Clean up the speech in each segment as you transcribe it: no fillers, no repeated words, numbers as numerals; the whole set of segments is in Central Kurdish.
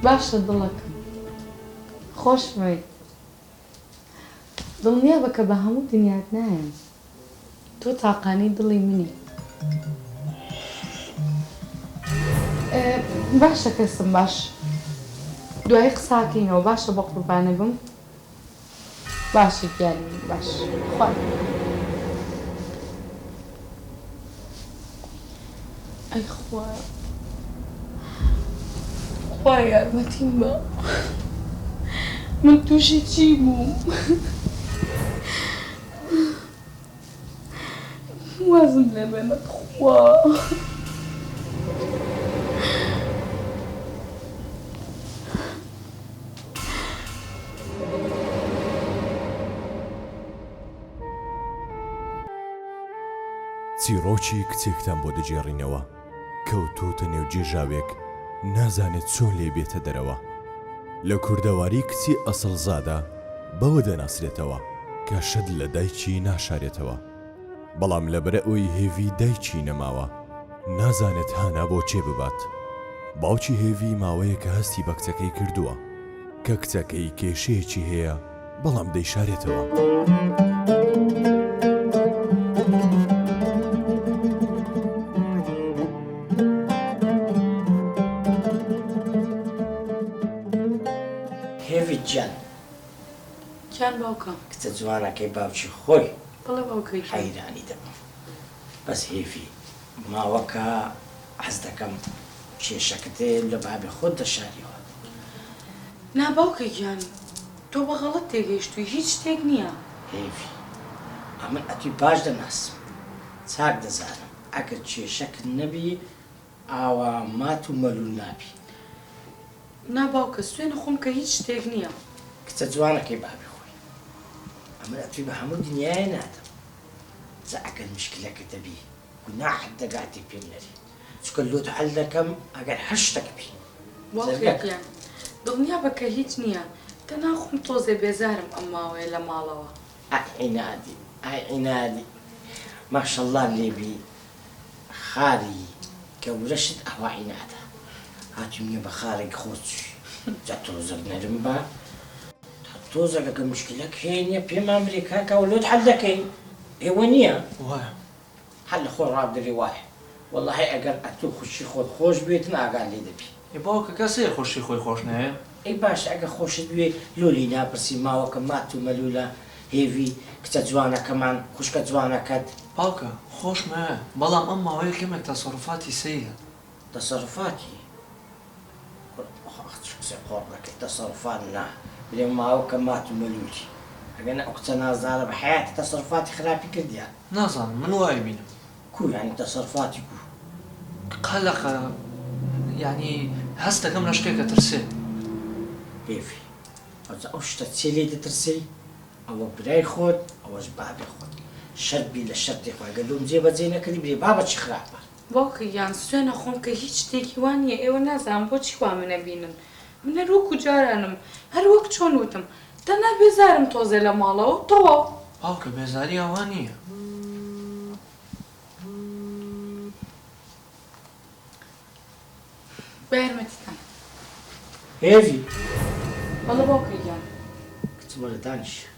باشە دڵەکەم. خۆشمەوێیت. دڵنیابە کە بە هەموو دنیات نایەم. تۆ تاقانەی دڵی منی. باشە کەسم باش دوایی قساکەینەوە باشە بەقوربانت بم. باشە گیانی من باش خوا لەگەڵت. ئەی خوایە خوایە یارمەتیم بە من تووشی چی بووم وازم لێ بێنە تخوا. چیڕۆکی کچێکتان بۆ دەگێڕینەوە کەوتۆتە نێو گێژاوێک نازانێت چۆن لێی بێتە دەرەوە. لە کوردەواری کچی ئەسڵزادە بەوە دەناسرێتەوە کە شت لە دایکی ناشارێتەوە. بەڵام لەبەرئەوەی هێڤی دایکی نەماوە نازانێت هانا بۆ کێ ببات. باوکی هێڤی ماوەیەکە هەستی بە کچەکەی کردووە کە کچەکەی کێشەیەکی هەیە بەڵام دەیشارێتەوە. هێڤی گیان. گیان باوکە. کچە جوانەکەی باوکی خۆی. بەڵێ باوکە گیان. حەیرانی دەبم بەس هێڤی ماوەکە حەز دەکەم کێشەکەت هەیە لە بابی خۆت دەشاریەوە. نا باوکە گیان تۆ بە غەڵەت تێگەیشتووی هیچ شتێک نییە. هێڤی ئەمن ئەتوی باش دەناسم چاک دەزانم ئەگەر کێشەکت نەبی ئاوا مات و مەلوول نابی. نا باوکە سوێنە خۆم کە هیچ شتێک نییە. کچە جوانەکەی بابی خۆی ئەمن ئەتوی بە هەموو دنیایێ نادەم جا ئەگەر مشکلەکە دەبی گوناحت دەگاتێ پێم نەری چونکە لۆت حەل دەکەم ئەگەر هەر شتەک بی باوکە زەرگەکە. گیان دڵنیابە کە هیچ نییە تەنها خۆم تۆزێ بێزارم ئەم ماوەیە لە ماڵەوە. ئای عینادی ئای عینادی ماشەڵڵا لێبی خاری گەورەشت ئەوە عینادە هاتوی منە بە خارێک خۆت چوی جا تۆزەک نەرم بە تا تۆزەک ئەگەر مشکلەک هەیە نیە پێمان بلێ کاکە ئەوە لۆت حەل دەکەین ئێوە نیە وایە. هەر لە خۆت ڕابگری وایە وەڵاهی ئەگەر ئەتوو خوشکی خۆت خۆش بوێتن ئاگات لێ دەبی. ئێ باوکە کەس هەیە خوشکی خۆی خۆش نەوێ؟ ئەی باشە ئەگەر خۆشت بوێ لۆ لێی ناپرسی ماوەکە مات و مەلولە هێڤی کچە جوانەکەمان خوشکە جوانەکەت. باوکە خۆشمەوێ بەڵام ئەم ماوەیە کەمێک تەسەروفاتی سەیرە. تەسەروفاتی؟ کورە ئاخ چ قسەی قۆڕ دەکەی تەسەروفات نا برێ ماوەکە مات و مەلولی ئەگەر نا ئەو کچە نازدارە بە حەیاتی تەسەروفاتی خراپی کردیە. نازانم من وای بینم. کو یانی تەسەروفاتی کو؟ قەلەقە یانی هەست دەکەم لە شتێک ئەترسێ. هێڤی ئەوجا ئەو شتە چیە لێی دەترسێی؟ ئەوە برای خۆت ئەوەش بابی خۆت شەرت بی لە شەرتی خۆی گەر لۆم جێ بەجێ نەکردی برێ بابە چی خراپە. باوکە گیان سوێنە خۆم کە هیچ شتێکی وا نیە ئێوە نازانم بۆچی وا من ئەبینن من هەر وەکو جارانم هەر وەک چۆن وتم تەنها بێزارم تۆزێ لە ماڵەوە و تەواو. باوکە بێزاری ئاوا نیە. با یارمەتیتان. هێڤی. بەڵێ باوکە گیان. کچم وەرە دانیشە.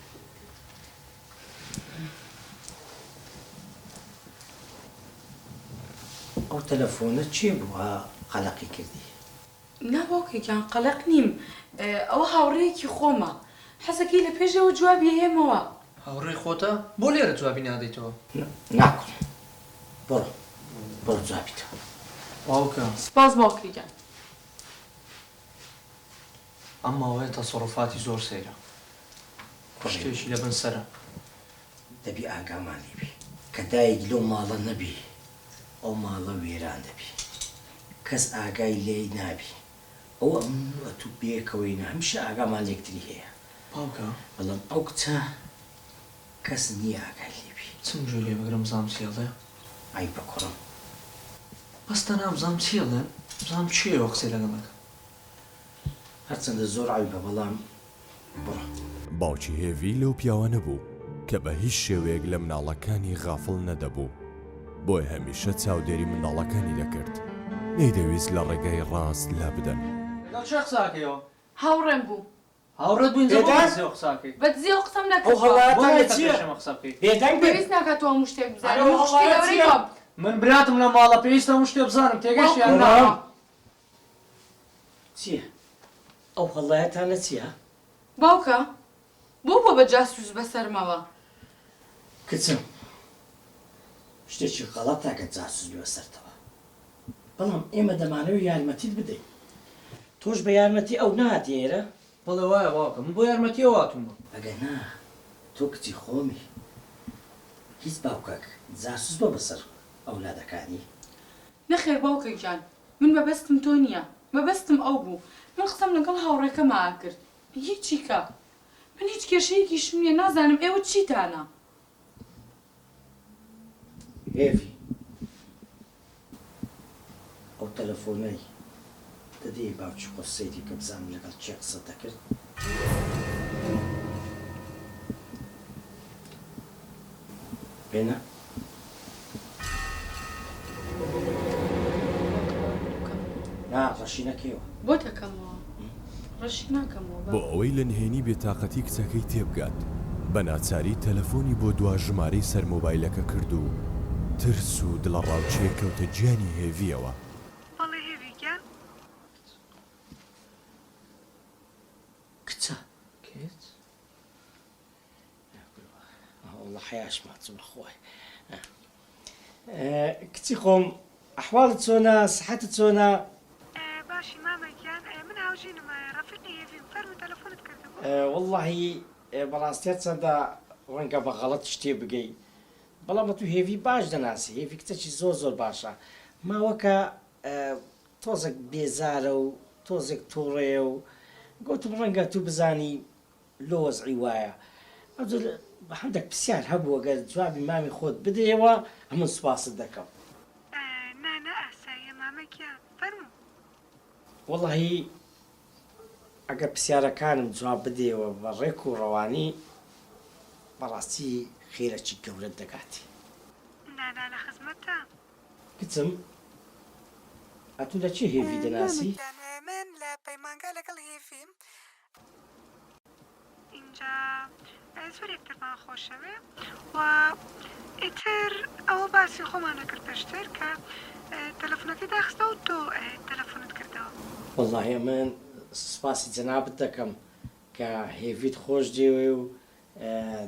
ئەو تەلەفۆنە کێ بوو ها قەلەقی کردی؟ نا باوکە گیان قەلەق نیم ئەوە هاوڕێیەکی خۆمە حەزەکەی لە پێشەوە جوابی ئەیەمەوە. هاوڕێی خۆتە؟ بۆ لێرە جوابی نادەیتەوە؟ نا کوڕم بڕۆ بڕۆ جوابی دەوە. باوکە. سوپاس باوکە گیان. ئەم ماوەیە تەسەروفاتی زۆر سەیرە. کوڕی. شتێکی لەبن سەرە. دەبی ئاگامان لێ بی. کە دایک لەو ماڵە نەبی ئەو ماڵە وێران دەبی. کەس ئاگای لێی نابی. ئەوە ئەمن و ئەتوو پێکەوەین هەمیشە ئاگامان لێکتری هەیە. باوکە. بەڵام ئەو کچە کەس نییە ئاگای لێ بی. چم گوێ لێ بگرم بزانم چی ئەڵێ؟ عەیبە کوڕم. بەس تەنها بزانم چی ئەڵێ؟ بزانم کێیە وا قسەی لەگەڵ ئەکا؟ هەرچەندە زۆر عەیبە بەڵام بڕۆ. باوکی هێڤی لەو پیاوانە بوو کە بە هیچ شێوەیەک لە مناڵەکانی غافڵ نەدەبوو، بۆیە هەمیشە چاودێری منداڵەکانی دەکرد، نەیدەویست لە ڕێگای ڕاست لابدەن. لەگەڵ کێ قسە ئەکەیەوە؟ هاوڕێم بوو. هاوڕێت بوو ئینجا بۆ بێدەنگ؟ بەدزیەوە قسە ئەکەی؟ بەدزیەوە قسەم ئەو نەکردووە. بۆ هەڵایەتانە نایەتە چییە؟ پێش ئێمە قسە بکەی؟ بێدەنگ بن. پێویست ناکات تۆ هەموو شتێک بزانی. ئەرێ ئەو من خوشکی هەڵایە گەورەی چییە؟ تۆم. من براتم لە ماڵە پێویستە هەموو شتێ بزانم تێگەیشتی یان نا؟ باوکم. چییە؟ ئەو هەڵایەتانە چییە؟ باوکە بۆ بووە بە جاسوس بەسەرمەوە؟ کچم شتێکی غەڵەتە گەر جاسوس بێ بەسەرتەوە بەڵام ئێمە دەمانەوێ یارمەتیت بدەین تۆش بە یارمەتی ئەو نەهاتی ئێرە؟ بەڵێ وایە باوکە من بۆ یارمەتی ئەو هاتوومە. ئەگەر نا تۆ کچی خۆمی هیچ باوکەک جاسوس بۆ بەسەر ئەولادەکانی؟ نەخێر باوکە گیان من مەبەستم تۆ نییە مەبەستم ئەو بوو من قسەم لەگەڵ هاوڕێکەما ئەکرد هیچی کە من هیچ کێشەیەکیشم نیە نازانم ئێوە چیتانە. هێڤی ئەو تەلەفۆنەی دەدەیە باوکی خۆت سەیری بکە بزانم لەگەڵ کێ قسەت دەکرد. بێنە. نا ڕەشی نەکەیەوە. بۆ دەکەمەوە ڕەشی ناکەمەوە بۆ بابە. ئەوەی لە نهێنی بێتاقەتی کچەکەی تێبگات، بە ناچاری تەلەفۆنی بۆ دوا ژمارەی سەر مۆبایلەکە کرد و ترس و دڵەڕاوکێ کەوتە گیانی هێڤییەوە. بەڵێ هێڤی گیان. کچە. کچ؟ وەڵا حەیاشمان چوو بەخوای. کچی خۆم ئەحواڵت چۆنە سحەتت چۆنە؟ باشی مامە گیان من هاوژینم ڕەفیقی هێڤیم فەرموو تەلەفۆنت کردبوو؟ وەڵاهی بەڕاستی هەرچەندە ڕەنگە بە غەڵەت شتێ بگەی بەڵام ئەتوو هێڤی باش دەناسی هێڤی کچەکی زۆر زۆر باشە ماوەکە تۆزێک بێزارە و تۆزێک توڕەیە و گۆتم ڕەنگە ئەتوو بزانی لۆ وەزعی وایە ئەوجا هەندەک پسیار هەبوو گەر جوابی مامی خۆت بدەیەوە ئەمن سوپاست دەکەم. نا نا ئاساییە مامە گیان فەرموو. وەڵاهی ئەگەر پسیارەکانم جواب بدەیەوە بە ڕێک و ڕەوانی بەڕاستی خێرەکی گەورەت دەگاتێ. نا نا لە خزمەتتام. کچم ئەتوو لە کێ هێڤی مامە دەناسی؟ گیان من لە پەیمانگا لەگەڵ هێڤیم. ئینجا زۆر یەکترمان خۆشەوێ و ئیتر ئەوە باسی خۆمان ئەکرد پێشتر کە تەلەفونەکەی داخستەوە و تۆ تەلەفونت کردەوە. وەڵاهی ئەمن سوپاسی جەنابت دەکەم کە هێڤیت خۆش دەوێ و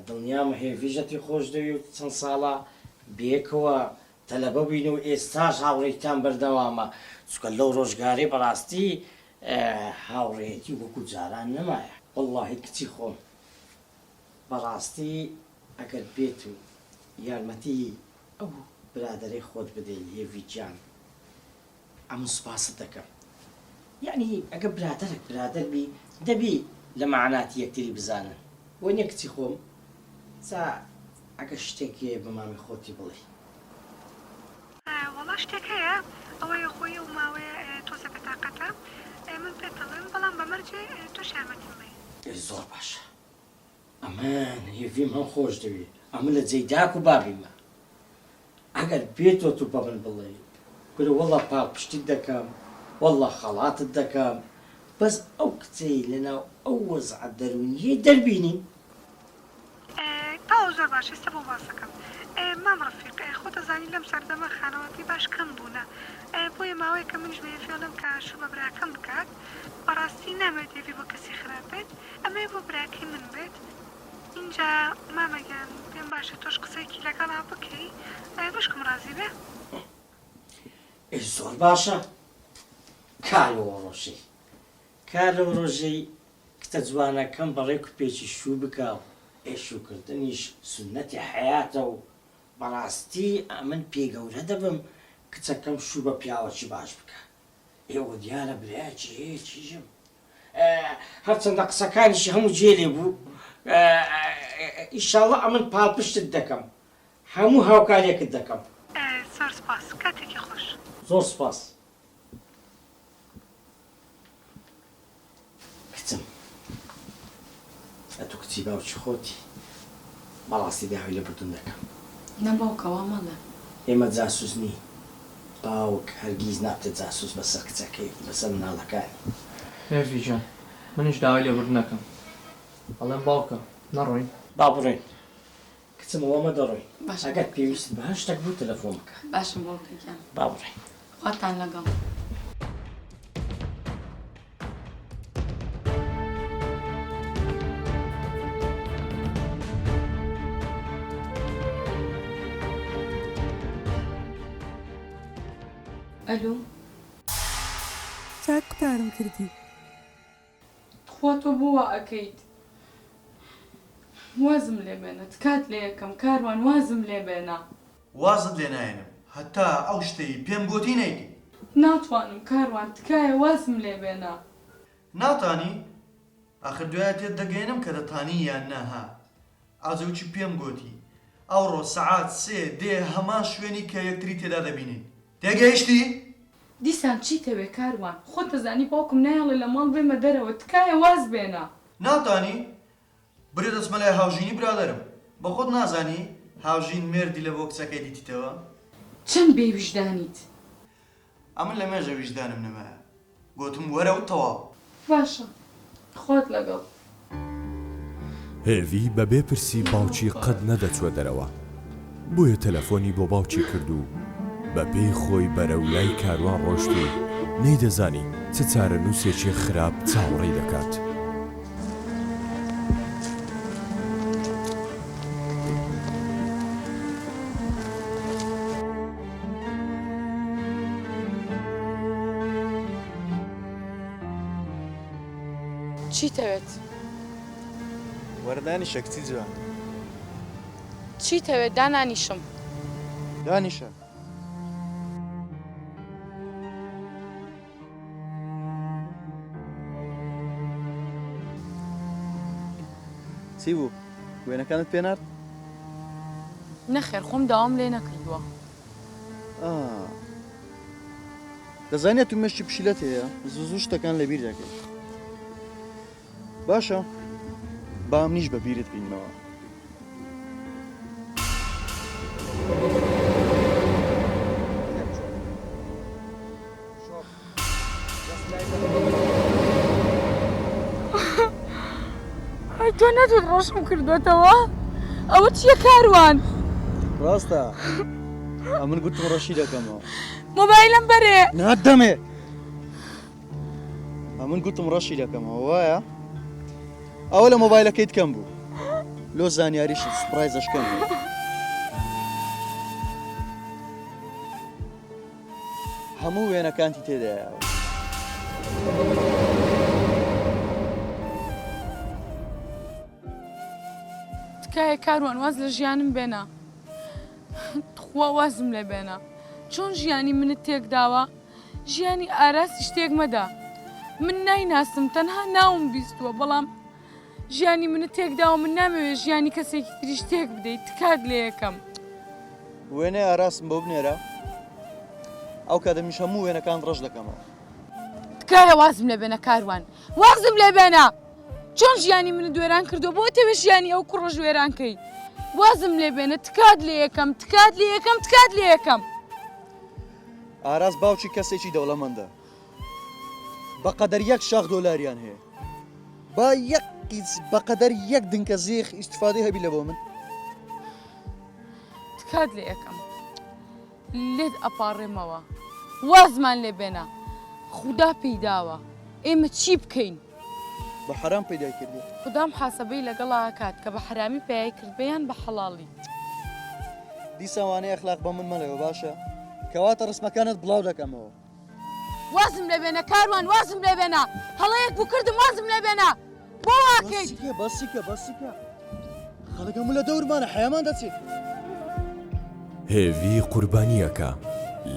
دڵنیام هێڤیش ئەتوی خۆش دەوێ و چەند ساڵە بەیەکەوە تەلەبە بووین و ئێستاش هاوڕێیتان بەردەوامە چونکە لەو ڕۆژگارەی بەڕاستی هاوڕێیەتی وەکو جاران نەمایە. وەڵاهی کچی خۆم بەڕاستی ئەگەر بێت و یارمەتی ئەو برادەرەی خۆت بدەی هێڤی گیان ئەمن سوپاست دەکەم یەعنی ئەگەر برادەرەک برادەر بی دەبی لە مەعناتی یەکتری بزانن وەنیە کچی خۆم جا ئەگەر شتێک هەیە بە مامی خۆتی بڵێی. وەڵا شتێک هەیە ئەوەیە خۆی ئەو ماوەیە تۆزێ بێتاقەتە من پێت ئەڵێم بەڵام بە مەرجێ تۆش یارمەتیم بەی. ئێ زۆر باشە ئەمن هێڤیم هەم خۆش دەوێ ئەمن لە جێی داک و بابیمە ئەگەر بێتۆ تو بەمن بڵێی کورە وەڵا پاڵپشتیت دەکەم وەڵا خەڵاتت دەکەم بەس ئەو کچەی لەناو ئەو وەزعە دەرونیەی دەربینی. تەواو زۆر باشە ئێستا بۆ باسەکەم مام ڕەفیق خۆت ئەزانی لەم سەردەمە خانەوادەی باش کەم بوونە بۆیە ماوەیەکە منیش بە هێڤی ئەڵێم کە شوو بە براکەم بکات بەڕاستی نامەوێت هێڤی بۆ کەسی خراپ بێت ئەمەوێ بۆ براکەی من بێت ئینجا مامە گیان پێم باشە تۆش قسەیەکی لەگەڵا بکەی بەشکم ڕازی بێ. ئێ زۆر باشە کارەوە ڕۆژەی کارەوە ڕۆژەی کچە جوانەکەم بە ڕێک و پێکی شوو بکە و ئێ شووکردنیش سوننەتی حەیاتە و بەڕاستی ئەمن پێ گەورە دەبم کچەکەم شوو بە پیاوەکی باش بکا ئێوە دیارە برایەکی هەیە کیژم هەرچەندە قسەکانیشی هەموو جێ لێ بوو ئیشاڵڵا ئەمن پاڵپشتت دەکەم هەموو هاوکاریەکت دەکەم. زۆر سوپاس کاتێکی خۆش. زۆر سوپاس. کچم ئەتوو کچی باوکی خۆتی بەڕاستی داوای لێبوردن دەکەم. نا باوکە وا مەڵێ. ئێمە جاسوس نین باوک هەرگیز نابتە جاسوس بەسەر کچەکەی بەسەر مناڵەکانی. هێڤی گیان منیش داوای لێبوردن ئەکەم ئەڵێم باوکە نەڕۆین؟ با بڕۆین کچم ئەوە مە دەڕۆین باشە ئەگەر پێویستت بە هەر شتەک بوو تەلەفۆن بکە. باشە باوکە گیان. با بڕۆین. خواتان لەگەڵ. ئەلو. چاک قوتارم کردی. تخوا تۆ بۆ وا ئەکەیت وازم لێ بێنە تکات لێ ئەکەم کاروان وازم لێ بێنە. وازت لێ نایەنم هەتا ئەو شتەی پێم گۆتی نەیکەی. ناتوانم کاروان تکایە وازم لێ بێنە. ناتانی؟ ئاخر دوایە تێت دەگەیەنم کە دەتانی یان نا ها ئاجەوچی پێم گۆتی ئەوڕۆ سەعات سێ دێ هەمان شوێنی کە یەکتری تێدا دەبینین تێگەیشتی؟ دیسان چیتەوێ کاروان خۆت دەزانی باوکم نایەڵێ لە ماڵ بێمە دەرەوە تکایە واز بێنە. ناتانی؟ برێ دەچمە لای هاوژینی برادەرم بەخۆت نازانی هاوژین مێردی لە بۆ کچەکەی دیتیتەوە؟ چەند بێ ویژدانیت. ئەمن لە مێژە ویژدانم نەمایە گۆتم وەرە و تەواو. باشە خوات لەگەڵ. هێڤی بەبێ پرسی باوکی قەت نەدەچووە دەرەوە بۆیە تەلەفۆنی بۆ باوکی کرد و بە پێی خۆی بەرەو لای کاروان ڕۆشت و نەیدەزانی چ چارەنووسێکی خراپ چاوەڕێی دەکات. چیتەوێت؟ وەرە دانیشە کچی جوان. چیتەوێت دانانیشم. دانیشە. چی بوو؟ وێنەکانت پێ نارد؟ نەخێر خۆم داوام لێ نەکردووە. ئا. دەزانی ئەتوو مێشکی پشیلەت هەیە زوو زوو شتەکان لەبیر دەکەی. باشە با منیش بە بیرت بینمەوە. تۆ نەتوت ڕەشم کردوێتەوە ئەوە چییە کاروان؟ ڕاستە ئەمن گوتم ڕەشی دەکەمەوە. مۆبایلم بەرێ. ناتدەمێ. ئەمن گوتم ڕەشی دەکەمەوە وایە؟ ئەوە لە مۆبایلەکەیت کەم بوو لۆ زانیاریشت سپرایزەش کەم بوو. هەموو وێنەکانتی تێدایە. تکایە کاروان واز لە ژیانم بێنە تخوا وازم لێ بێنە چۆن ژیانی منت تێکداوە ژیانی ئاراسیش تێک مەدە من نایناسم تەنها ناوم بیستووە بەڵام ژیانی منت تێکداوە من نامەوێت ژیانی کەسێکی تریش تێک بدەیت تکات لێ یەکەم. وێنەی ئاراسم بۆ بنێرە ئەو کاتە منیش هەموو وێنەکانت ڕەش دەکەمەوە. تکایە وازم لێ بێنە کاروان وازم لێ بێنە چۆن ژیانی منت وێران کردووە بۆ ئەتەوێ ژیانی ئەو کوڕەش وێران کەی وازم لێ بێنە تکات لێ یەکەم تکات لێ یەکەم تکات لێ یەکەم. ئاراس باوکی کەسێکی دەوڵەمەندە بەقەدەر یەک شاخ دۆلاریان هەیە با یەک قیچ بەقەدەر یەک دنکە زیخ ئیستفادەی هەبی لە بۆ من. تکات لێ ئەکەم لێت ئەپاڕێمەوە وازمان لێ بێنە خودا پێی داوە ئێمە چی بکەین؟ بە حەرام پەیدای کردیە. خودا محاسەبەی لەگەڵا ئەکات کە بە حەرامی پەیای کردبێ یان بە حەڵاڵی. دیسان وانەی ئەخلاق بە من مەڵێوە باشە؟ کەواتە ڕسمەکانت بڵاو دەکەمەوە. وازم لێ بێنە کاروان وازم لێ بێنە هەڵەیەک بوو کردم وازم لێ بێنە بۆ واکەیت؟ بەسیکە بەسیکە بەسیکە خەڵک هەموو لە دەورمانە حەیامان دەچێت. هێڤی قوربانییەکە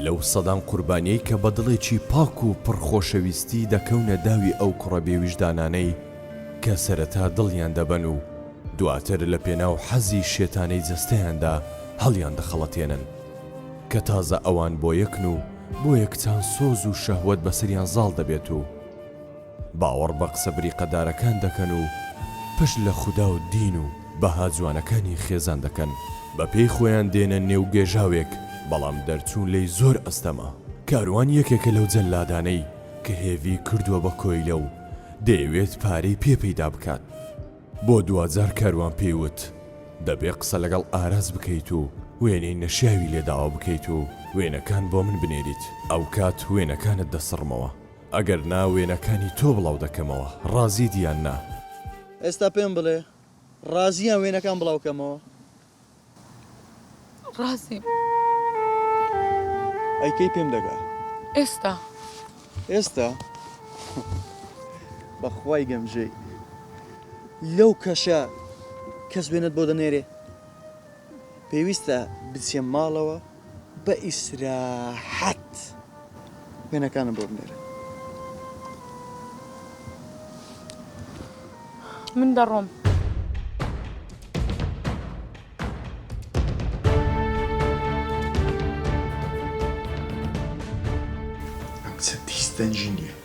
لەو سەدان قوربانیەی کە بە دڵێکی پاک و پڕ خۆشەویستی دەکەونە داوی ئەو کوڕە بێویژدانانەی کە سەرەتا دڵیان دەبەن و دواتر لە پێناو حەزی شێتانەی جەستەیاندا هەڵیان دەخەڵەتێنن کە تازە ئەوان بۆ یەکن و بۆیە کچان سۆز و شەهوەت بەسەریان زاڵ دەبێت و باوەڕ بە قسە بریقەدارەکان دەکەن و پشت لە خودا و دین و بەها جوانەکانی خێزان دەکەن، بە پێی خۆیان دێنە نێو گێژاوێک، بەڵام دەرچوون لێی زۆر ئەستەمە. کاروان یەکێکە لەو جەللادانەی. کە هێڤی کردووە بە کۆیلە و دەیەوێت پارەی پێ پەیدا بکات. بۆ دواجار کاروان پێی وت، دەبێ قسە لەگەڵ ئاراس بکەیت و وێنەی نەشیاوی لێ داوا بکەیت و وێنەکان بۆ من بنێریت، ئەوکات وێنەکانت دەسڕمەوە، ئەگەر نا وێنەکانی تۆ بڵاو دەکەمەوە، ڕازیت یان نا؟ ئێستا پێم بڵێ ڕازی یان وێنەکان بڵاو کەمەوە؟ ڕازیم. ئەی کەی پێم دەگا؟ ئێستا. ئێستا؟ بەخوای گەمژەی لەو کەشە کەس وێنەت بۆ دەنێرێ؟ پێویستە بچیە ماڵەوە بە ئیسراحەت وێنەکانم بۆ بنێرە. من دەڕۆم. ئەم کچە هیچ دەنگی نییە.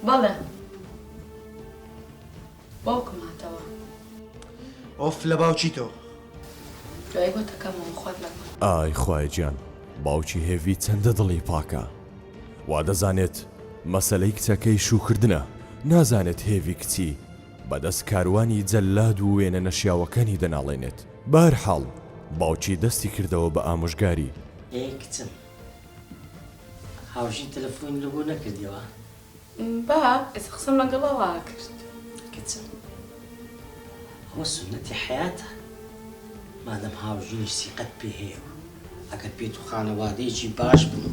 بەڵێ باوکم هاتەوە. ئۆف لە باوکی تۆ. دوای بۆتەکەمەوە خوات لەگەڵ. ئای خوایە گیان باوکی هێڤی چەندە دڵی پاکە وا دەزانێت مەسەلەی کچەکەی شووکردنە نازانێت هێڤی کچی بەدەست کاروانی جەلاد و وێنە نەشیاوەکانی دەناڵێنێت بەهەرحاڵ باوکی دەستی کردەوە بە ئامۆژگاری. ئێ کچم هاوژین تەلەفۆنی لەبۆ نەکردیەوە؟ با ئێستا قسەم لەگەڵ ئەوا کرد. کچم ئەوە سوننەتی حەیاتە مادەم هاوژینیش سیقەت پێ هەیە و ئەگەر بێت و خانەوادەیەکی باش بن و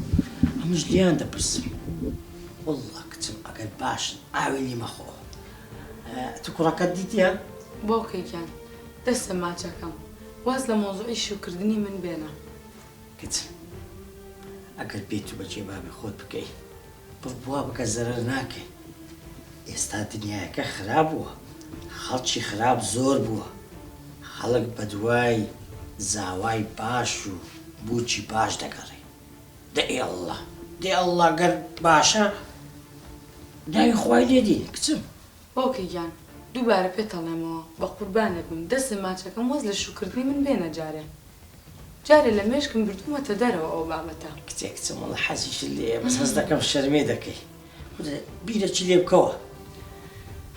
ئەمنیش لێیان دەپرسم وەڵڵا کچم ئەگەر باشن ئاوی لێ مەخۆ تو کوڕەکەت دیتیە؟ باوکە گیان دەستە ماچەکەم واز لە مەوزوعی شووکردنی من بێنە. کچم ئەگەر بێت و بەجێ بابی خۆت بکەی بڕوا بکە زەرەر ناکەی ئێستا دنیایەکە خراپ بووە خەڵکی خراپ زۆر بووە خەڵک بەدوای زاوای باش و بووکی باش دەگەڕێ دە ئێڵڵا دە ئێڵڵا گەر باشە ناوی خوای لێ دێنی کچم. باوکە گیان دووبارە پێت ئەڵێمەوە بەقوربانت بم دەستت ماچەکەم واز لە شووکردنی من بێنە جارێ. جارێ لە مێشکم بردوومەتە دەرەوە ئەو بابەتە. کچێ کچم وەڵا حەزیشت لێیە بەس هەست دەکەم شەرمێ دەکەی کورە بیرەکی لێ بکەوە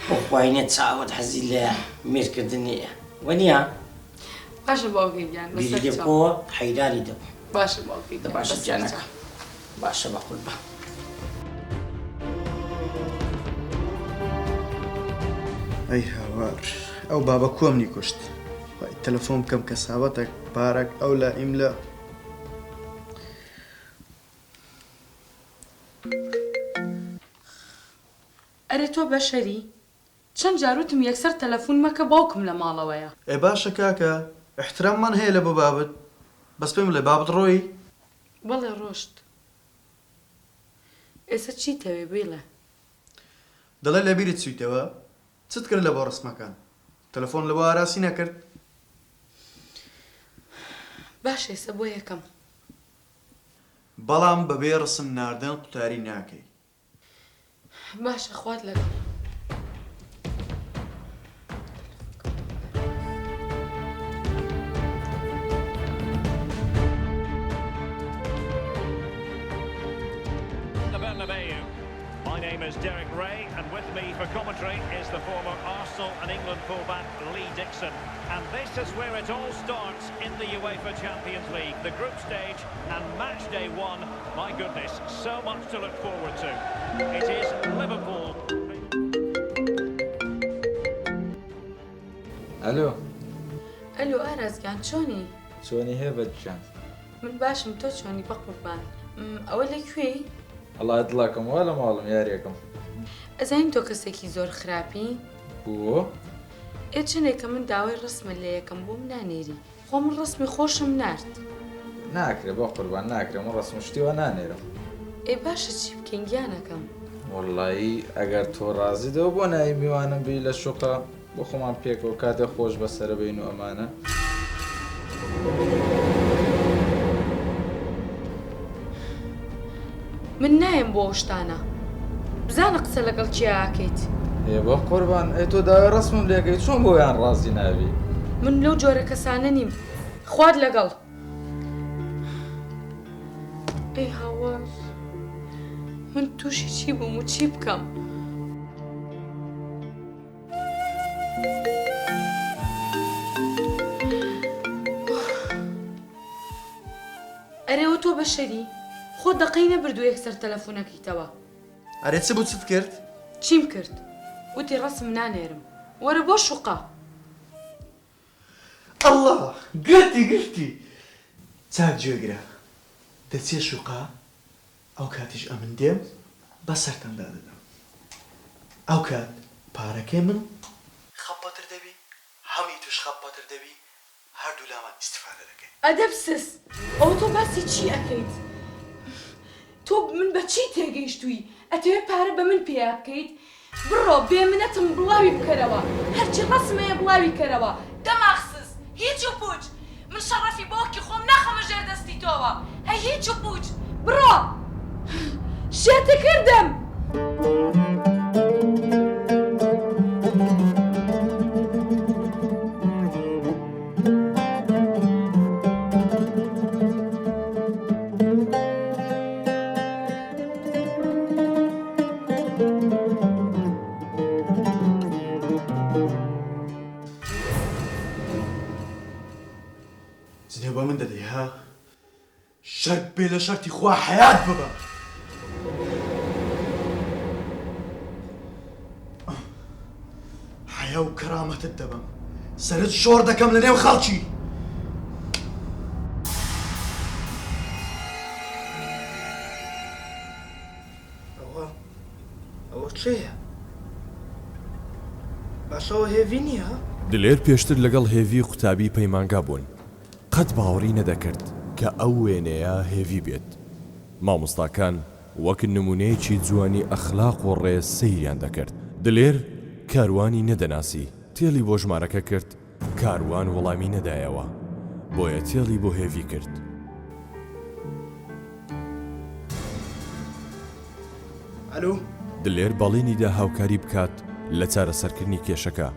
بۆ خوای نە چاوت حەزی لە مێرد کردن نییە وەنیە؟ باشە باوکە گیان بیری لێ بکەوە حەیرانی دەبم. باشە باوکە گیان باشە گیانەکەم باشە بەقوربان. ئەی هاوار ئەو بابە کوە منی کوشت وای تەلەفۆن بکەم کەسابەتەک پارەک ئەو لا ئیم لە. ئەرێ تۆ بەشەری؟ چەند جار وتم یەکسەر تەلەفون مەکە باوکم لە ماڵەوەیە. ئێ باشە کاکە ئیحتراممان هەیە لە بۆ بابت بەس پێم بڵێ بابت ڕۆیی؟ بەڵێ ڕۆشت. ئێسە چیتەوێ بیڵێ. دەڵێ لەبیرت چویتەوە چت کرد لەبۆ ڕسمەکان تەلەفۆن لەبۆ ئاراسی نەکرد؟ باشە ئێسە بۆ یەکەم. بەڵام بەبێ ڕسم ناردن قوتاری ناکەی. باشە خوات لەگەڵ. My name is Derek Ray and with me for commentary is the former Arsenal and England fullback Lee Dixon. And this is where it all starts in the UEFA Champions League, the group stage and match day one. My goodness, so much to look forward to. It is Liverpool. ئەلۆ. ئەلۆ ئاراس گیان چۆنی؟ چۆنی هێبەت گیان؟ من باشم تۆ چۆنی بەقوربان ئەوە لە کوێی؟ وەڵا دڵەکەم وا لە ماڵم یاریەکەم. ئەزانی تۆ کەسێکی زۆر خراپی؟ بۆ؟ ئێ چەنێکە من داوای ڕەسمت لێ یەکەم بۆم نانێری خۆ من ڕەسمی خۆشم نارد. ناکرێ بەقوربان ناکرێ من ڕەسم و شتی وا نانێرم. ئێ باشە چی بکەین گیانەکەم؟ وەڵایی ئەگەر تۆ ڕازی دەوە بۆ نایەی میوانم بی لە شوقە بۆ خۆمان پێکەوە کاتێ خۆش بەسەرە بەین و ئەمانە. من نایەم بۆ ئەو شتانە. بزانە قسە لەگەڵ کێ ئەکەیت. ئێ بە قوربان ئەی تۆ داوای ڕەسمم لێکەی چۆن بۆیان ڕازی نابی؟ من لەو جۆرە کەسانە نیم خوات لەگەڵ. ئەی هاوار من تووشی چی بووم و چی بکەم؟ ئەرێ وە تۆ بەشەری؟ خۆت دەقەی نەبردووە یەکسەر تەلەفونەکەیتەوە. ئەرێ چ بوو چت کرد؟ چیم کرد؟ وتی ڕەسم نانێرم وەرە بۆ شوقە. ئەڵا گرتی گرتی چاک گوێگرە دەچیە شوقە ئەو کاتیش ئەمن دێم بە سەرتاندا دەدەم ئەو کات پارەکەی من خەپەتر دەبی هەم ئی توش خەپەتر دەبی هەردوولامان ئیستفادە دەکەین. ئەدەب سز ئەوە تۆ باسی چی ئەکەیت تۆ من بە چی تێگەیشتووی ئەتەوێ پارە بە من پێیا بکەیت بڕۆ بێ منەتم بڵاوی بکەرەوە هەرچی ڕەسم هەیە بڵاوی کەرەوە دەماغ سز هیچ و پوچ من شەڕەفی باوکی خۆم ناخەمە ژێر دەستی تۆوە هەی هیچ و پوچ بڕۆ شێتکردم. جنێو بە من دەدەی ها؟ شەرت بێ لە شەرتی خوا حەیات ببەم. حەیا و کەرامەتت دەبەم سەرت شۆڕ دەکەم لە نێو خەڵکی. ئەوە ئەوە کێیە؟ باشە ئەوە هێڤی نییە؟ دلێر پێشتر لەگەڵ هێڤی قوتابی پەیمانگا بوون. قەت باوەڕی نەدەکرد کە ئەو وێنەیە هێڤی بێت. مامۆستاکان وەک نموونەیەکی جوانی ئەخلاق و ڕێز سەیریان دەکرد. دلێر کاروانی نەدەناسی، تێلی بۆ ژمارەکە کرد، کاروان وەڵامی نەدایەوە، بۆیە تێلی بۆ هێڤی کرد. ئەلو. دلێر بەڵێنی دا هاوکاری بکات لە چارەسەرکردنی کێشەکە،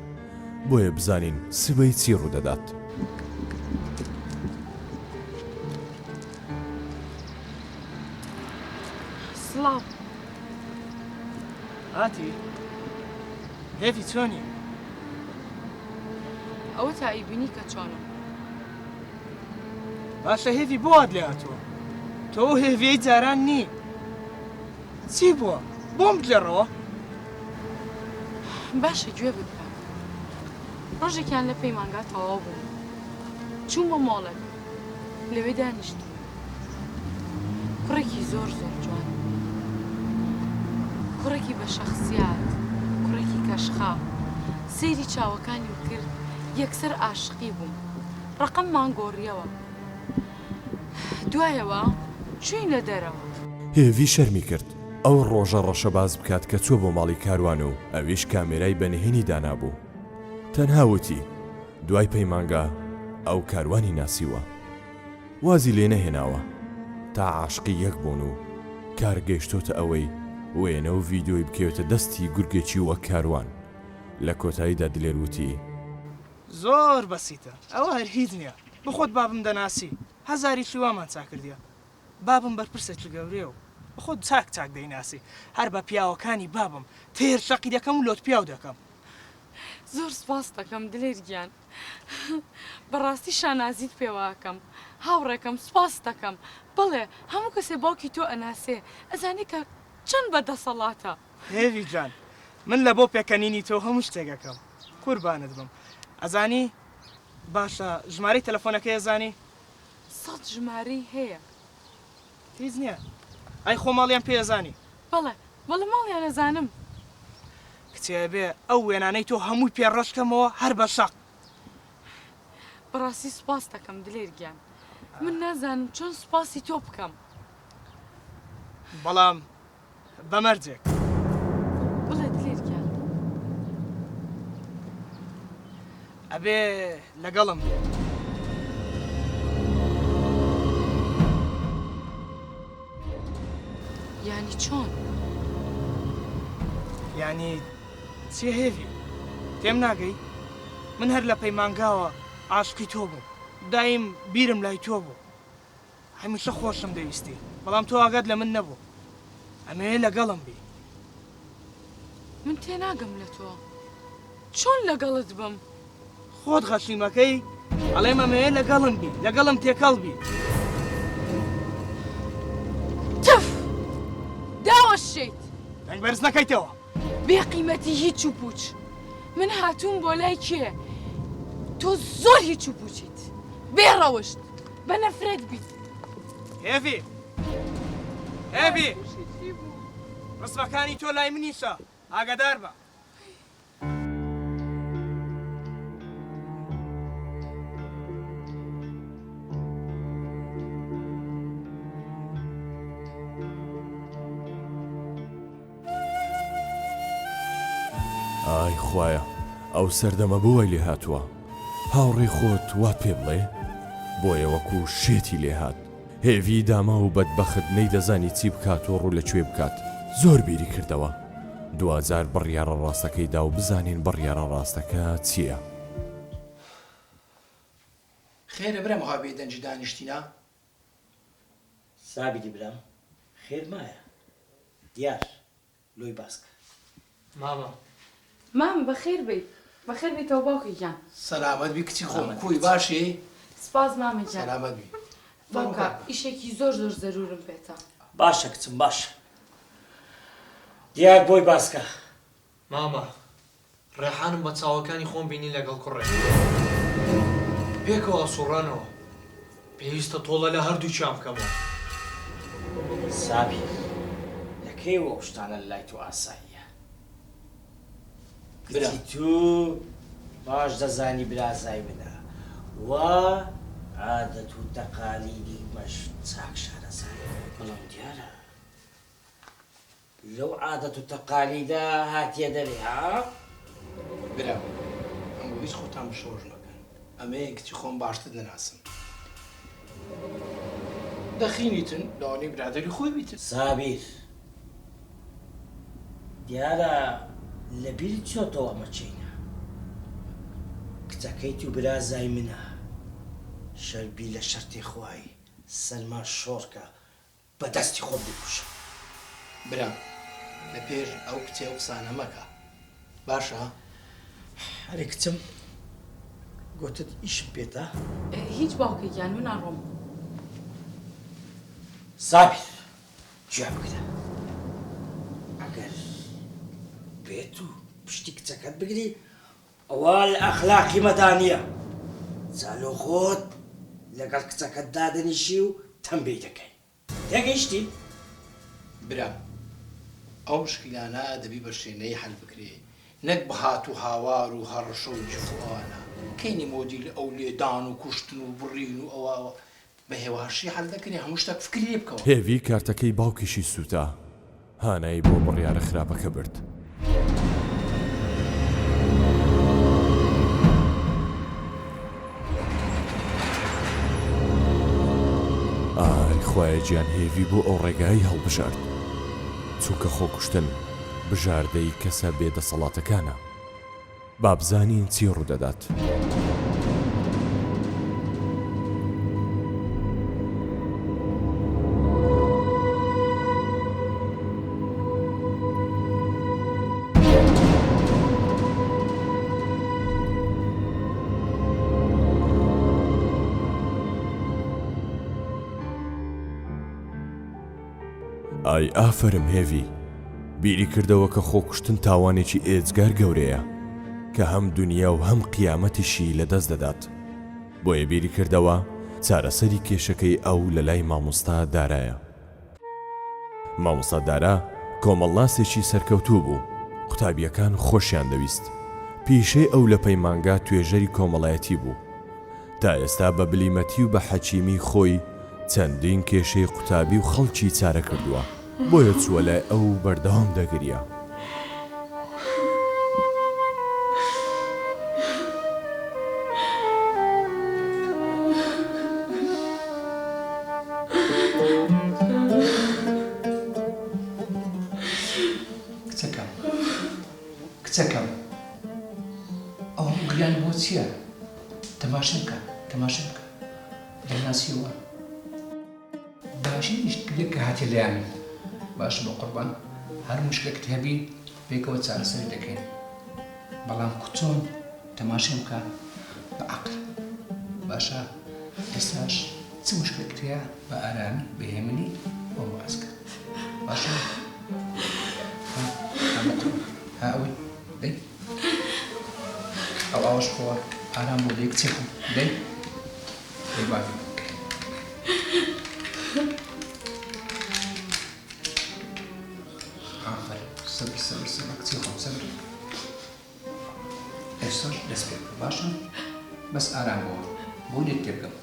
بۆیە بزانین سبەی چی ڕوودەدات. سڵاو. هاتی؟ هێڤی چۆنی؟ ئەوە تا ئەیبینی کە چۆنم. باشە هێڤی بۆ وات لێ هاتووە؟ تۆ ئەو هێڤیەی جاران نی. چی بووە؟ بۆم بگێڕەوە. باشە گوێ بگرە. ڕۆژێکیان لە پەیمانگا تەواو بووم. چوومە مۆڵێک. لەوێ دانیشتبووم. کوڕێکی زۆر زۆر جوان. کوڕێکی بە شەخسیات، کوڕێکی کەشخە. سەیری چاوەکانیم کرد، یەکسەر ئاشقی بووم. ڕەقەممان گۆڕیەوە. دوایەوە چووینە دەرەوە. هێڤی شەرمی کرد ئەو ڕۆژە ڕەشە باس بکات کە چووە بۆ ماڵی کاروان و ئەویش کامێرای بە نهێنی دانابوو. تەنها وتی دوای پەیمانگا ئەو کاروانی ناسیوە. وازی لێ نەهێناوە تا عاشقی یەک بوون و کار گەیشتۆتە ئەوەی وێنە و ڤیدیۆی بکەوێتە دەستی گورگێکی وەک کاروان. لە کۆتاییدا دلێر وتی. زۆر بەسیتە ئەوە هەر هیچ نیە بەخۆت بابم دەناسی هەزاریکی وامان چاکردیە بابم بەرپرسێکی گەورەیە و بەخۆت چاک چاک دەیناسی هەر بە پیاوەکانی بابم تێر شەقی دەکەم و لۆت پیاو دەکەم. زۆر سوپاست دەکەم دلێر گیان بەڕاستی شانازیت پێوە ئەکەم هاوڕێکەم سوپاست دەکەم بەڵێ هەموو کەسێ باوکی تۆ ئەناسێ ئەزانێ کە چەند بە دەسەڵاتە. هێڤی جان من لە بۆ پێکەنینی تۆ هەموو شتێک ئەکەم قوربانت بم ئەزانی باشە ژمارەی تەلەفۆنەکەی ئەزانی؟ سەت ژمارەی هەیە. هیچ نیە ئەی خۆ ماڵیان پێ ئەزانی؟ بەڵێ بەڵێ ماڵیان ئەزانم. کچێ ئەبێ ئەو وێنانەی تۆ هەمووی پێ ڕەش کەمەوە هەر بە شەق. بەڕاستی سوپاست دەکەم دلێر گیان من نازانم چۆن سوپاسی تۆ بکەم. بەڵام بە مەرجێک. بڵێ دلێر گیان. ئەبێ لەگەڵم بێ. یانی چۆن؟ یانی. چیە هێڤی؟ تێم ناگەی؟ من هەر لە پەیمانگاوە عاشقی تۆ بووم. دایم بیرم لای تۆ بوو. هەمیشە خۆشم دەویستی. بەڵام تۆ ئاگات لە من نەبوو. ئەمەوێ لەگەڵم بی. من تێناگەم لە تۆ. چۆن لەگەڵت بم؟ خۆت غەشیمەکەی ئەڵێم ئەمەوێ لەگەڵم بی لەگەڵم تێکەڵ بی. تف! داوەشێیت! دەنگ بەرز نەکەیتەوە. بێ قیمەتی هیچ و پوچ. من هاتووم بۆ لای کێ؟ تۆ زۆر هیچ و پوچیت. بێ ڕەوشت. بە نەفرەت بیت. هێڤی! هێڤی! ڕسمەکانی تۆ لای منیشە ئاگادار بە. ئای خوایە ئەو سەردەمە بۆ وای لێ هاتووە هاوڕێی خۆت وات پێ بڵێ بۆیە وەکو شێتی لێ هات هێڤی داماو و بەدبەخت نەیدەزانی چی بکات و ڕوو لە کوێ بکات زۆر بیری کردەوە دواجار بڕیارە ڕاستەکەی دا و بزانین بڕیارە ڕاستەکە چییە. خێرە برام ئەوها بێدەنگی دانیشتینە؟ سابیری برام خێر مایە دیار لۆی باس کە. مامە. مام بەخێر بێیت. بەخێر بێیتەوە باوکە گیان. سەلامەت بی کچی خۆم کوی باشی؟ سپاس مامە گیان. سەلامەت بی. باوکە ئیشێکی زۆر زۆر زەرورم پێتە. باشە کچم باشە. دیار بۆی باس کە. مامە ڕێحانم بە چاوەکانی خۆم بینی لەگەڵ کوڕێک پێکەوە ئەسوڕانەوە پێویستە تۆڵە لە هەردووکیان بکەمەوە. سابیر، لە کەیەوە ئەو شتانە لای تۆ ئاساییە؟ کچی تو باش دەزانی برازای منە و عادەت و تەقالیدی مەش چاک شارەزایە. بەڵام دیارە لەو عادەت و تەقالیدە هاتیە دەرێ ها؟ برام ئەنگۆ هیچ خۆتان بشۆش مەکەن ئەمەیە کچی خۆم باشتر دەناسم دەخینیتن لەوانەیە برادەری خۆی بیتن. سابیر دیارە لە بیرت چۆتەوە ئەمە چینە کچەکەیت و برازای منە شەربی لە شەرتی خوای سەرمان شۆڕکە بە دەستی خۆم بیکوژم. برام لە پێش ئەو کچێ ئەو قسانە مەکە باشە. ئەرێ کچم گۆتت ئیشم پێتە؟ هیچ باوکە گیان من ئەڕۆم. سابیر گوێ بگرە ئەگەر بێت و پشتی کچەکەت بگری ئەوە لە ئەخلاقی مەدا نییە جا لۆ خۆت لەگەڵ کچەکەت دادەنیشی و تەمبێی دەکەی تێگەیشتی؟ برام ئەو مشکیلانە دەبی بە شێنەیی حەل بکرێ نەک بە هات و هاوار و هەڕەشە و جف و ئەوانە کەینی مۆدیل ئەو لێدان و کوشتن و بڕین و ئەوە ئەوە بە هێواشی حەل دەکرێ هەموو شتەک فکری لێ بکەوە. هێڤی کارتەکەی باوکیشی سووتا. هانای بۆ بڕیارە خراپەکە برد. ئای خوایە گیان هێڤی بۆ ئەو ڕێگایەی هەڵبژارد چونکە خۆکوشتن بژاردەی کەسە بێ دەسەڵاتەکانە. با بزانین چی ڕوودەدات. ئای ئافەرم هێڤی، بیری کردەوە کە خۆکوشتن تاوانێکی ئێجگار گەورەیە کە هەم دونیا و هەم قیامەتیشی لەدەست دەدات، بۆیە بیری کردەوە چارەسەری کێشەکەی ئەو لەلای مامۆستا دارایە. مامۆستا دارا کۆمەڵناسێکی سەرکەوتوو بوو، قوتابییەکان خۆشیان دەویست. پیشەی ئەو لە پەیمانگا توێژەری کۆمەڵایەتی بوو. تا ئێستا بە بلیمەتی و بە حەکیمی خۆی چەندین کێشەی قوتابی و خەڵکی چارە کردووە، بۆیە چووە لای ئەو و بەردەوام دەگریا. کچەکەم، کچەکەم. چییە؟ تەماشێم کە، تەماشێم کە. دەمناسیەوە؟ باشی ئیشت کردیە کە هاتیە لای من. باشە بەقوربان هەر موشکلەکت هەبی پێکەوە چارەسەری دەکەین. بەڵام کوچۆن تەماشێم بکە بە عەقل. باشە ئێستاش چ موشکلەکت هەیە بە ئارامی بە هێمنی بۆم باس کە. باشە؟ ها ها بەقوربان ها ئەوەی دەی ئەو ئاوەش بخۆوە ئارام بۆ دەی کچێ خۆم دەی دەی بابی. ئافەرین سەبر سەبر سەبر کچی خۆم سەبر ئێستاش دەست پێ بکە باشە بەس ئارام بۆ بۆ لێت تێبگەم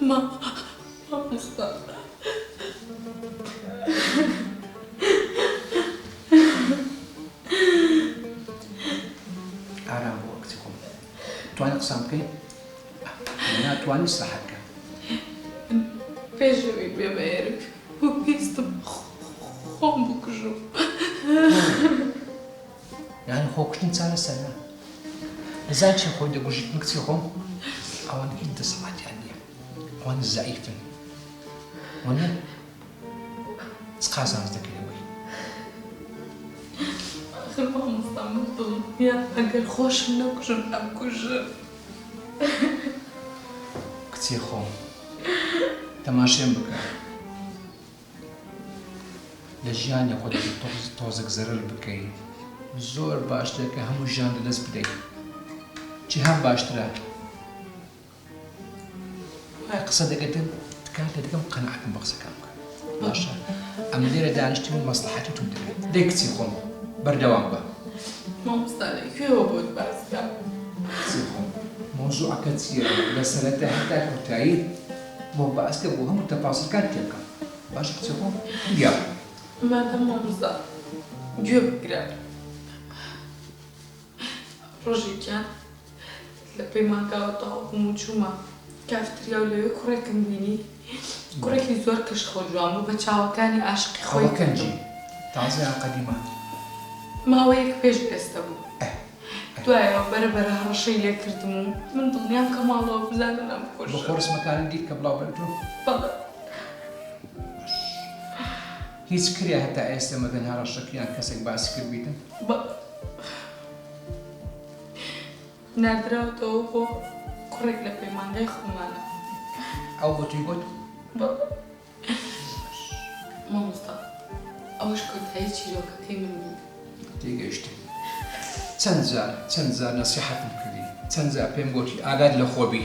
مامۆستا ئارام بۆ کچی خۆم توانی قسان بکەی ناتوانی سەحەت کە. من پێش ئەوەی بێمە ئێرە ویستم خۆم بکوژم. یانی خۆکوشتن چارەسەرە؟ دەزانی چی خۆی دەگوژیت من کچی خۆم ئەوان هیچ دەسەڵاتیان نییە ئەوان زەعیفن وەنیە چ قازانج دەکەی لەوەی؟ ئاخر مامۆستا من دڵنیام ئەگەر خۆشم نەکوژم ئەمکوژن. کچێ خۆم تەماشێم بکە لە ژیانی خۆت تۆزێک زەرەر بکەی زۆر باشترە کە هەموو ژیان لە دەست بدەی چی هەم باشترە وای قسە دەکەن تکات لێ دەکەم قەناعەتم بە قسەکان بکە باشە ئەمن لێرە دانیشتم و مەسڵەحەتی تۆم دەوێت دەی کچی خۆم بەردەوام بە. مامۆستا لە کوێوە بۆت باس کەم؟ کچی خۆم مەوزوعەکە چییە لە سەرەتا هەتا کۆتایی بۆم باس کە بۆ هەموو تەفاسیلکان تێبگەم باشە کچی خۆم یا. مادەم مامۆستا گوێ بگرە ڕۆژێکیان لە پەیمانگاوە تەواو بووم و چوومە کافتریا و لەوێ کوڕێکم بینی، کوڕێکی زۆر کەشخە و جوان بوو، بە چاوەکانی ئاشقی خۆی ئەوە کردم. کەنجی؟ تازە یان قەدیمە؟ ماوەیەک پێش ئێستە بوو. دوایەوە بەرە بەرە هەڕەشەی لێ کردم و من دڵنیام کە ماڵەوە بزانن ئەمکوژن. بە خۆ ڕسمەکانت دیت کە بڵاو بنتۆ؟ بەڵێ. باش. هیچ کرێ هەتا ئێستە مەگەن هەڕەشەکە یان کەسێک باسی کردبیتن؟ بەڵێ. ناردراوەتەوە بۆ کوڕێک لە پەیمانگای خۆمانە. ئەو بۆ تۆی گوت؟ بەڵێ مامۆستا، ئەوەش کۆتایی چیرۆکەکەی من بوو. تێگەیشتم. چەند جار، چەند جار نەسیحەتم کردی، چەند جار پێم گۆتی ئاگات لە خۆ بی.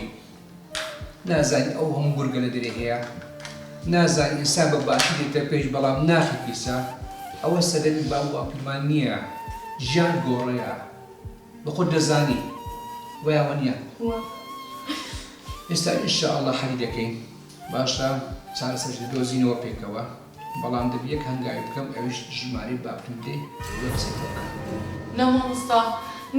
نازانی ئەو هەموو گورگە لە دەرێ هەیە؟ نازانی ئینسان بە باشی دێتە پێش بەڵام ناخی پیسە؟ ئەوە سەردەمی باب و باپیرمان نییە. ژیان گۆڕەیە. بە خۆت دەزانی وایە وەنیە؟ وا. ئێستا ان شاء اللە حەلی دەکەین باشە چارەسەرش دەدۆزینەوە پێکەوە بەڵام دەبی یەک هەنگاوی بکەم ئەویش ژمارەی بابتم بدەی لۆ قسەی پێ بکەم. نا مامۆستا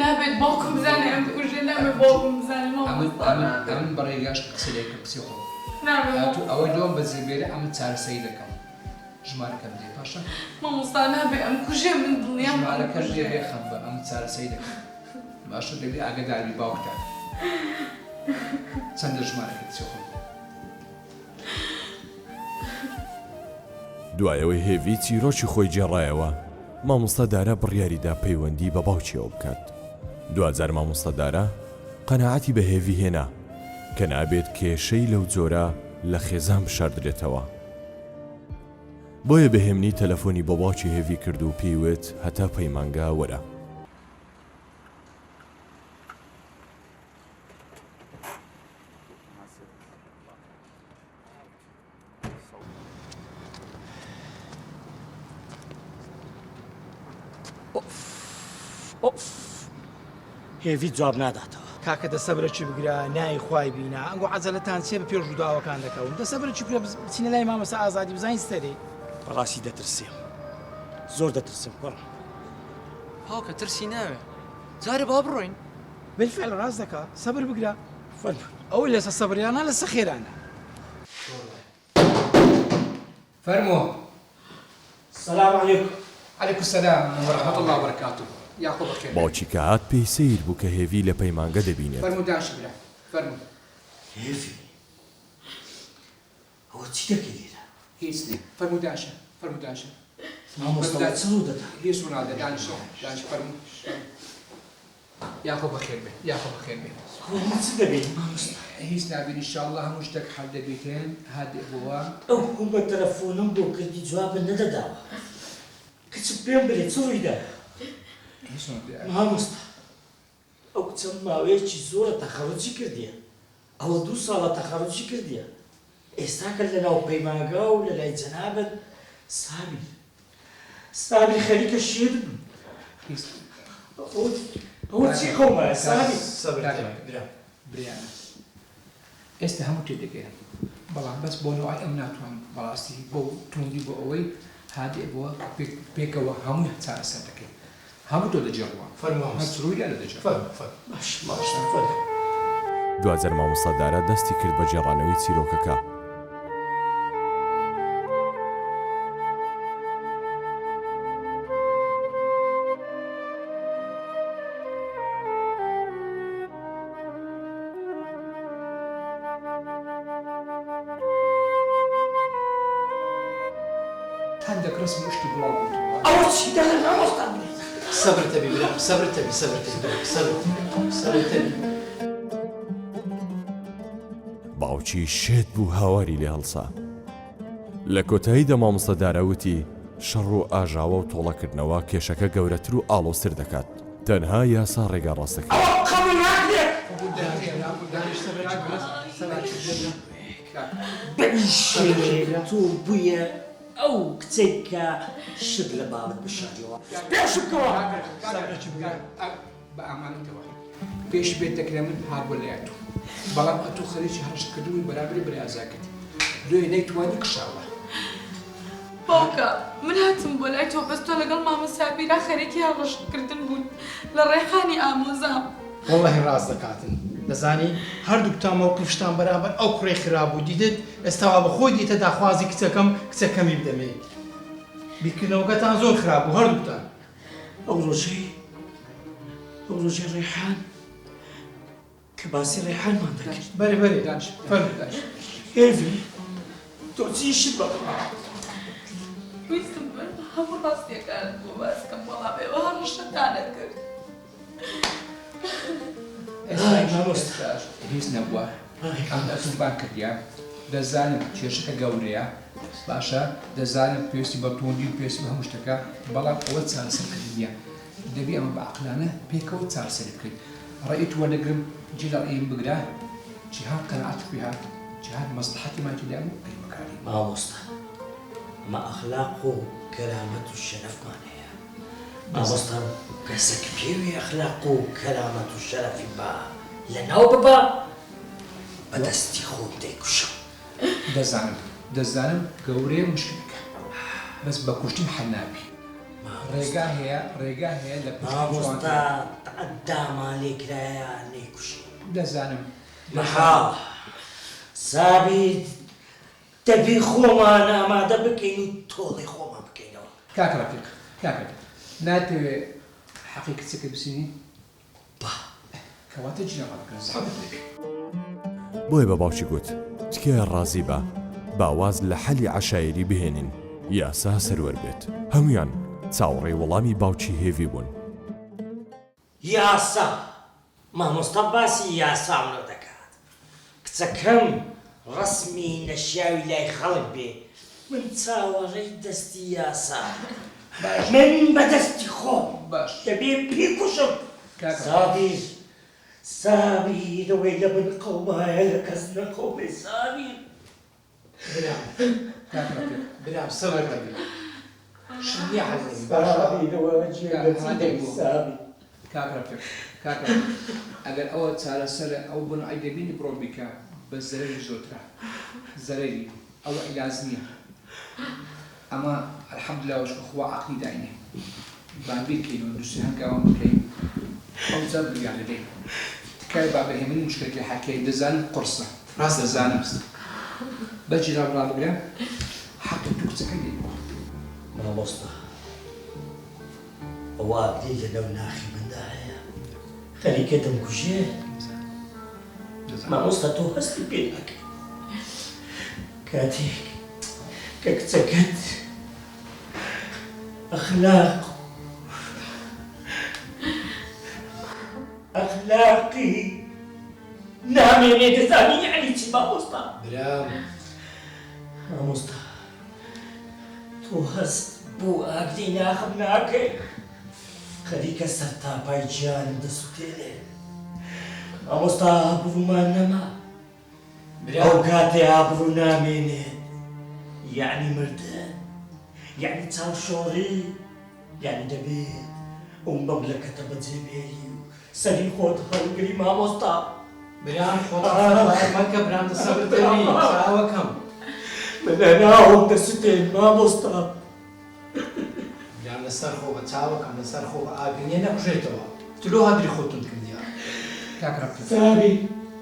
نابێت باوکم بزانێ ئەم کوژێ نابێت باوکم بزانێ مامۆستا نابێت. ئەمن بە ڕێگاش قسەی لێکەم کچی خۆم نابێ ئەتوو ئەوەی لۆم بەجێ بێرە ئەمن چارەسەری دەکەم. ژمارەکەم بدەی باشە. مامۆستا نابێ ئەم کوژێ من دڵنیام ئەم ژمارەکەم بدە بێ خەم بە ئەمن چارەسەری دەکەم باشە دەبێ ئاگەدار بی باوکتە چەندە ژمارەکە کچی خۆم. دوای ئەوەی هێڤی چیرۆکی خۆی گێڕایەوە، مامۆستا دارا بڕیاری دا پەیوەندی بە باوکیەوە بکات. دواجار مامۆستا دارا قەناعەتی بە هێڤی هێنا کە نابێت کێشەی لەو جۆرە لە خێزان بشاردرێتەوە. بۆیە بە هێمنی تەلەفۆنی بۆ باوکی هێڤی کرد و پێی وت هەتا پەیمانگا وەرە. ئۆف هێڤی جواب ناداتەوە. کاکە دە سەبرەکی بگرە نای خوای بینا ئەنگۆ عەجەلەتان چیە بە پێش ڕووداوەکان دەکەون دە سەبرەکی بگرە بچینە لای مامۆستا ئازادی بزانین سەرێ. بەڕاستی دەترسێم زۆر دەترسم کوڕم. باوکە ترسی ناوێ جارێ با بڕۆین. بالفعل ڕاست دەکا سەبر بگرە فەرموو ئەو لەسە سەبریانە لەسە خێرانە. فەرموو. سلام علیکم. علیکم سلام و رحمة اللە و برکاته. یاخۆ بەخێر بێی. باوکی کە هات پێی سەیر بوو کە هێڤی لە پەیمانگە دەبینێت. فەرموو دانیشە برا فەرموو. هێڤی ئەوە چی دەکەی لێرە؟ هیچ نیە فەرموو دانیشە فەرموو دانیشە. مامۆستا ئەوە چ ڕوو دەدا؟ هیچ ڕوو نادا دانیشە دانیشە فەرموو فەرموو. یاخۆ بەخێر بێ یاخۆ بەخێر بێ. خۆ من چ دەبینم مامۆستا؟ هیچ نابینی ئیشاڵڵا هەموو شتەک حەل دەبیتن هادئ بۆوە. ئەو هەموو تەلەفۆنم بۆ کردی جوابت نەدەداوە کچم پێم بلێ چ ڕوویدا؟ هیچ نەبێ. مامۆستا ئەو کچە ماوەیەکی زۆرە تەخەڕوجی کردیە ئەوە دوو ساڵە تەخەڕوجی کردیە ئێستاکە لەناو پەیمانگا و لەلای جەنابت سابیر سابیر خەریکە شێت بم ئەوە چی قەومایە سابیر؟ سەبر تەبی برام. بریانە ئێستا هەموو تێدەگەیەم بەڵام بەس بۆ نوعی ئەم ناتوانم بەڕاستی بۆ توندی بۆ ئەوەی هادئ بووە پێکەوە هەمووی چارەسەر دەکەین هەموو تۆ دەجێڕوە فەرموو مامۆستا. هەرچ ڕوویدا لە دەجێڕوە. فەرموو فەرموو. باش مامۆستا فەرموو. دواجار مامۆستا دارا دەستی کرد بە گێڕانەوەی چیرۆکەکە. هەندەک ڕەسم و شتی بڵاو بۆتەوە. ئەوە چی دەڵێ مامۆستا برێ. سەبرت هەبی برام سەبرت هەبی سەبرت هەبی برام سەبرت هەبی سەبرت هەبی. باوکی شێت بوو هاواری لێ هەڵسا. لە کۆتاییدا مامۆستا دارا وتی، شەڕ و ئاژاوە و تۆڵەکردنەوە کێشەکە گەورەتر و ئاڵۆزتر دەکات، تەنها یاسا ڕێگا ڕاستەکەیە. ئەوە قەبوڵ ناکرێت. بەیشێ تۆ بویە ئەو کچەی کە شت لە باوک بشاریەوە پێشم بکەوە. بە ئامانەتەوە پێش بێت دەکرێ من هاتبوە لای ئەتوو بەڵام ئەتوو خەریکی هەڕەشە کردن بووی بەرامبەری برازاکەت لۆیە نەیتوانی کشاوە. باوکە من هاتم بۆ لای تۆ بەس تۆ لەگەڵ مامە سابیرا خەریکی هەڕەشە کردن بوون لە ڕێحانی ئامۆزام. وەڵاهی ڕاست دەکاتن دەزانی هەردووکتان مەوقیفشتان بەرامبەر ئەو کوڕەی خراپ بوو دیتت ئێستا وا بەخۆی دیتە داخوازی کچەکەم کچەکەمی بدەمێ بیرکردنەوەکەتان زۆر خراپ بوو هەردووکتان. ئەو ڕۆژەی ئەو ڕۆژەی ڕێحان کە باسی ڕێحانمان دەکرد. بەرێ بەرێ فەرموو. هێڤی تۆ چی شت بە ویستم هەموو ڕاستیەکانت بۆ باس کەم بەڵام ئێوە هەڕەشەتان ئەکرد. ئێستاش هیچ نەبووە ئەم ئەتوو بانگ کردیە دەزانم کێشەکە گەورەیە باشە دەزانم پێویستی بە توندی و پێویستی بە هەموو شتەکە بەڵام ئەوە چارەسەرکردن نییە دەبی ئەمە بە عەقلانە پێکەوە چارەسەری بکەین ڕەئی تو وەردەگرم جێ لە ڕەئیم بگرە جیهان قەناعەت پێ هات جیهان مەسڵەحەتی تێدا بوو ئەی بەکاری. مامۆستا ئەمە ئەخلاق و کەرامەت و شەرەفمان هەیە مامۆستا کەسەک پێوی ئەخلاق و کەرامەت و شەرەفی با لەناو ببا بە دەستی خۆم دەیکوژم. دەزانم دەزانم گەورەیە موشکلەکە بەس بە کوشتن حەل نابی ڕێگا هەیە ڕێگا هەیە لە کوشتن مامۆستا جوانترە. تەعەدامان لێکرایە نەیکوژین. دەزانم مەحاڵە سابیر دەبێ خۆمان ئامادە بکەین و تۆڵەی خۆمان بکەینەوە. کاک ڕەفیق کاک ڕەفیق ناتەوێ حەقی کچەکە بسینی؟ با. کەواتە جنێو ڕابگرە زەحمەت نەبێ. بۆیە بە باوکی گوت، تکایە ڕازی بە، با واز لە حەلی عەشایەری بهێنین، یاسا سەروەر بێت. هەموویان چاوەڕێی وەڵامی باوکی هێڤی بوون. یاسا! مامۆستا باسی یاسا و دەکات. کچەکەم ڕەسمی نەشیاوی لای خەڵک بێ، من چاوەڕێی دەستی یاسام. من بە دەستی خۆم دەبێ بیکوژم. سابیر، سابیر ئەوەی لە من قەومایە لە کەس نەقەومێ سابیر. برام کاک ڕەفیق برام سەبر دەبی شت نیە حەل نەبی باشە سابیر ئەوە جێ لە چی دەبی سابیر. کاک ڕەفیق کاک ڕەفیق ئەگەر ئەوە چارەسەرە ئەو بنعی دەبینی بڕۆ بیکە بەس زەرەری زۆرترە زەرەری ئەوە عیلاج نیە ئەمە الحمدللە وشکر خوا عەقلی داینێ با بیرکەینەوە دوسێ هەنگاوم بکەین ئەوجا بریار دەدەین تکایە با بە هێمنی مشکلەکەی حەل کەین دەزانم قوڕسە ڕاستە دەزانم بەس جیران ڕابگرە حەقی تو کچەکەی دەیبوە. مامۆستا. ئەو ئاگرەی لەناو ناخی مندا هەیە خەریکە دەمکوژێ. مامۆستا تۆ هەستی پێ ناکەی کاتێک کە کچەکەت ئەخلاق ئەخلاقی نامێنێ دەزانی یەعنی چی مامۆستا؟ برام. مامۆستا تۆ هەست بۆ ئاگری ناخم ناکەی خەریکە سەرتاپای گیانم دەسوتێنێ مامۆستا ئابڕوومان نەما ئەو کاتێ ئابڕوو نامێنێت یەعنی مردن یەعنی چاوشۆڕی یەعنی دەبێت ئەو مەملەکەتە بەجێ بێلی و سەری خۆت هەڵگری مامۆستا. برام خۆت خەفەتبار مەکە برام دە سەبر دەبی چاوەکەم. من هەناوم دەسوتێن مامۆستا. برام لەسەر خۆ بە چاوەکەم لەسەر خۆ بە ئاگر نیە نەکوژێتەوە تو لۆ هەدری خۆت توند کردیە. کاک ڕەفیق سامی.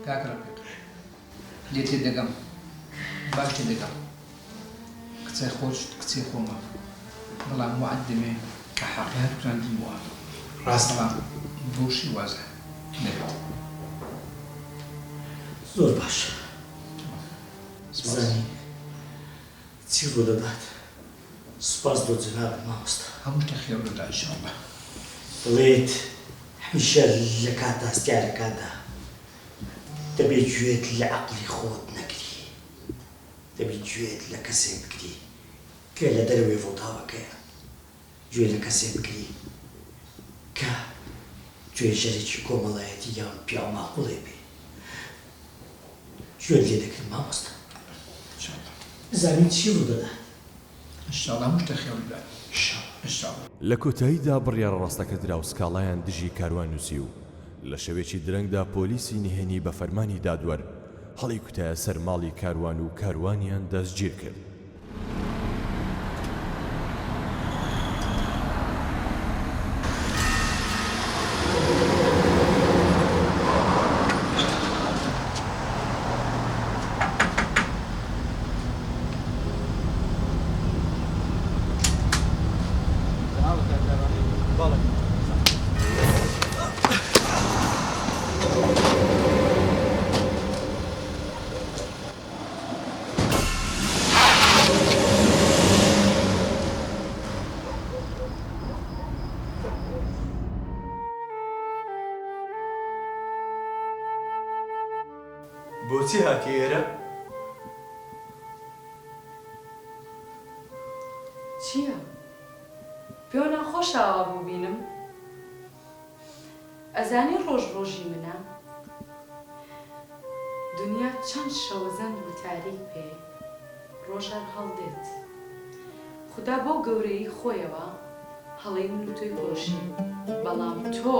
کاک ڕەفیق لێت تێدەگەم باش تێدەگەم کچە خۆشت کچی خۆمە بەڵام وەعد دەمێ کە حەقی هەردووکتان دموە ڕاستە. بەڵام بەو شێوازە نەبێت. زۆر باشە سپاس. بزانین چی ڕوودەدات سوپاس بۆ جەنابت مامۆستا. هەموو شتێک خێر ڕوودەدا ان شاء اللە. دەڵێت هەمیشە لە کاتە هەستیارەکاندا دەبێ گوێت لە عەقڵی خۆت نەگری. دەبی گوێت لە کەسێک بگری کە لە دەرەوەی ڕووداوەکەیە، گوێ لە کەسێک بگری کە توێژەرێکی کۆمەڵایەتی یان پیاو ماقوڵێ بێ. گوێت لێ دەگرم مامۆستا. بزانین چی ڕوودەدات. ان شاء اللە هەموو شتێک خێر ڕوودات ان شاء اللە. لە کۆتاییدا بڕیارە ڕاستەکە درا و سکاڵایان دژی کاروان نووسی و لە شەوێکی درەنگدا پۆلیسی نهێنی بە فەرمانی دادوەر هەڵیکوتایە سەر ماڵی کاروان و کاروانیان دەستگیر کرد. بۆچی هاتی ئێرە؟ چییە؟ پێوە ناخۆشە ئاوا ببینم؟ ئەزانی ڕۆژ ڕۆژی منە؟ دنیا چەند شەوەزەنگ و تاریک بێ ڕۆژ هەر هەڵدێت. خودا بەو گەورەیی خۆیەوە هەڵەی من و تۆی پۆشی، بەڵام تۆ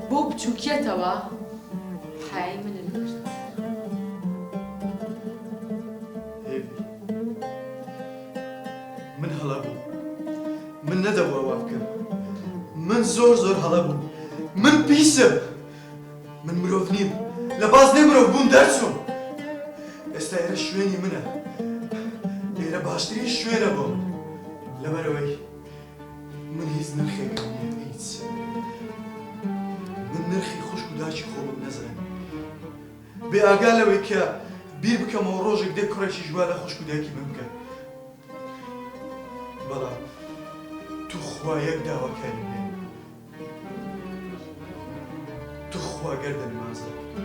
بەو بچووکیەتەوە حەیای منت برد. هێڤی، من هەڵە بووم. من نەدەبووا وا بکەم. من زۆر زۆر هەڵە بووم. من پیسم. من مرۆڤ نیم. لە بازنەی مرۆڤ بوون دەرچووم. ئێستا ئێرە شوێنی منە. ئێرە باشترین شوێنە بۆ من. لەبەرئەوەی من هیچ نرخێکم نییە، هیچ. من نرخی خوشک و دایکی خۆمم نەزانی. بێ ئاگا لەوەی کە بیر بکەمەوە ڕۆژێک دێ کوڕێکیش وا لە خوشک و دایکی من بکات. بەڵام توخوا یەک داواکاریم هەیە. توخوا گەردنم ئازاد کە.